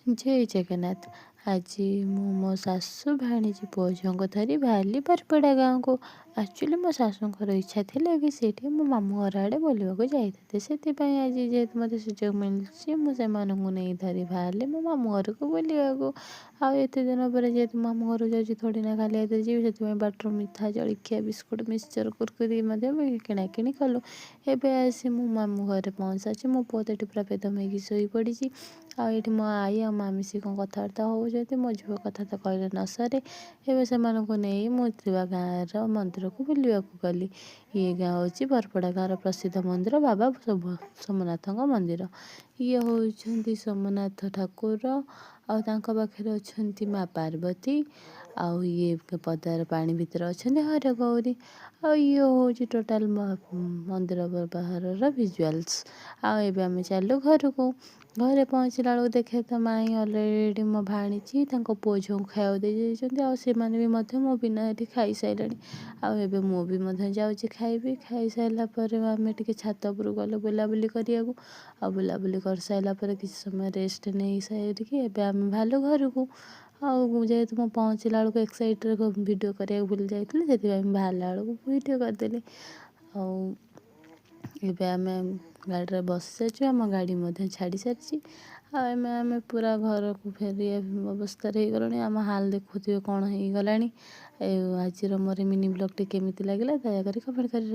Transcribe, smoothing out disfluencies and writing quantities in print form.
ଜୟ ଜଗନ୍ନାଥ। ଆଜି ମୁଁ ମୋ ଶାଶୁ, ଭାଣିଜୀ, ପୁଅ ଝିଅଙ୍କୁ ଧରି ବାହାରିଲି ବରପଡ଼ା ଗାଁକୁ। ଆକ୍ଚୁଆଲି ମୋ ଶାଶୁଙ୍କର ଇଚ୍ଛା ଥିଲା କି ସେଇଠି ମୋ ମାମୁଁ ଘର ଆଡ଼େ ବୁଲିବାକୁ ଯାଇଥାନ୍ତେ। ସେଥିପାଇଁ ଆଜି ଯେହେତୁ ମୋତେ ସୁଯୋଗ ମିଳିଛି, ମୁଁ ସେମାନଙ୍କୁ ନେଇ ଧରି ବାହାରିଲି ମୋ ମାମୁଁ ଘରକୁ ବୁଲିବାକୁ। ଆଉ ଏତେ ଦିନ ପରେ ଯେହେତୁ ମାମୁଁ ଘରକୁ ଯାଉଛି, ଥୋଡ଼ି ନା ଖାଲି ହାତରେ ଯିବି। ସେଥିପାଇଁ ବାଟରୁ ମିଠା, ଜଳଖିଆ, ବିସ୍କୁଟ୍, ମିକ୍ସଚର୍, କୁରକୁରି ମଧ୍ୟ କିଣାକିଣି କଲୁ। ଏବେ ଆସି ମୁଁ ମାମୁଁ ଘରେ ପହଞ୍ଚିସାରିଛି। ମୋ ପୁଅ ତ ଏଠି ପୁରା ବେଦମ ହେଇକି ଶୋଇପଡ଼ିଛି। ଆଉ ଏଇଠି ମୋ ଆଈ ଆଉ ମାମି ମିଶିକି କ'ଣ କଥାବାର୍ତ୍ତା ହେଉଛନ୍ତି। ମୋ ଝିଅ କଥା ତ କହିଲେ ନ ସରେ। ଏବେ ସେମାନଙ୍କୁ ନେଇ ମୁଁ ଥିବା ଗାଁର ମନ୍ଦିରକୁ ବୁଲିବାକୁ ଗଲି। ଇଏ ଗାଁ ହେଉଛି ବରପଡ଼ା ଗାଁର ପ୍ରସିଦ୍ଧ ମନ୍ଦିର, ବାବା ସୋମନାଥଙ୍କ ମନ୍ଦିର। ଇଏ ହେଉଛନ୍ତି ସୋମନାଥ ଠାକୁର ଆଉ ତାଙ୍କ ପାଖରେ ଅଛନ୍ତି ମା ପାର୍ବତୀ। ଆଉ ଇଏ ପଦାର ପାଣି ଭିତରେ ଅଛନ୍ତି ହର ଗୌରୀ। ଆଉ ଇଏ ହେଉଛି ଟୋଟାଲ୍ ମନ୍ଦିର ବାହାରର ଭିଜୁଆଲ୍ସ। ଆଉ ଏବେ ଆମେ ଚାଲିଲୁ ଘରକୁ। ଘରେ ପହଞ୍ଚିଲା ବେଳକୁ ଦେଖେ ତ ମାଇଁ ଅଲରେଡ଼ି ମୋ ଭାଣିଜୀ ତାଙ୍କ ପୁଅ ଝିଅଙ୍କୁ ଖାଇବାକୁ ଦେଇଯାଇଛନ୍ତି ଆଉ ସେମାନେ ବି ମଧ୍ୟ ମୋ ବିନା ଏଠି ଖାଇସାରିଲେଣି। ଆଉ ଏବେ ମୁଁ ବି ମଧ୍ୟ ଯାଉଛି ଖାଇବି। ଖାଇସାରିଲା ପରେ ଆମେ ଟିକେ ଛାତ ଉପରକୁ ଗଲୁ ବୁଲାବୁଲି କରିବାକୁ। ଆଉ ବୁଲାବୁଲି କରିସାରିଲା ପରେ କିଛି ସମୟ ରେଷ୍ଟ ନେଇ ସାରିକି ଏବେ ଆମେ ବାହାରିଲୁ ଘରକୁ। ଆଉ ଯେହେତୁ ମୁଁ ପହଞ୍ଚିଲା ବେଳକୁ ଏକ୍ସାଇଟ୍ରେ ଭିଡ଼ିଓ କରିବାକୁ ଭୁଲି ଯାଇଥିଲି, ସେଥିପାଇଁ ମୁଁ ବାହାରିଲା ବେଳକୁ ଭିଡ଼ିଓ କରିଦେଲି। ଆଉ ଏବେ ଆମେ ଗାଡ଼ିରେ ବସିସାରିଛୁ, ଆମ ଗାଡ଼ି ମଧ୍ୟ ଛାଡ଼ି ସାରିଛି। ଆଉ ଏବେ ଆମେ ପୁରା ଘରକୁ ଫେରିବା ଅବସ୍ଥାରେ ହେଇଗଲାଣି। ଆମ ହାଲ ଦେଖୁଥିବେ କ'ଣ ହେଇଗଲାଣି। ଆଜିର ମୋର ମିନି ବ୍ଲଗ୍ଟି କେମିତି ଲାଗିଲା, ଦୟାକରି କମେଣ୍ଟ କରି।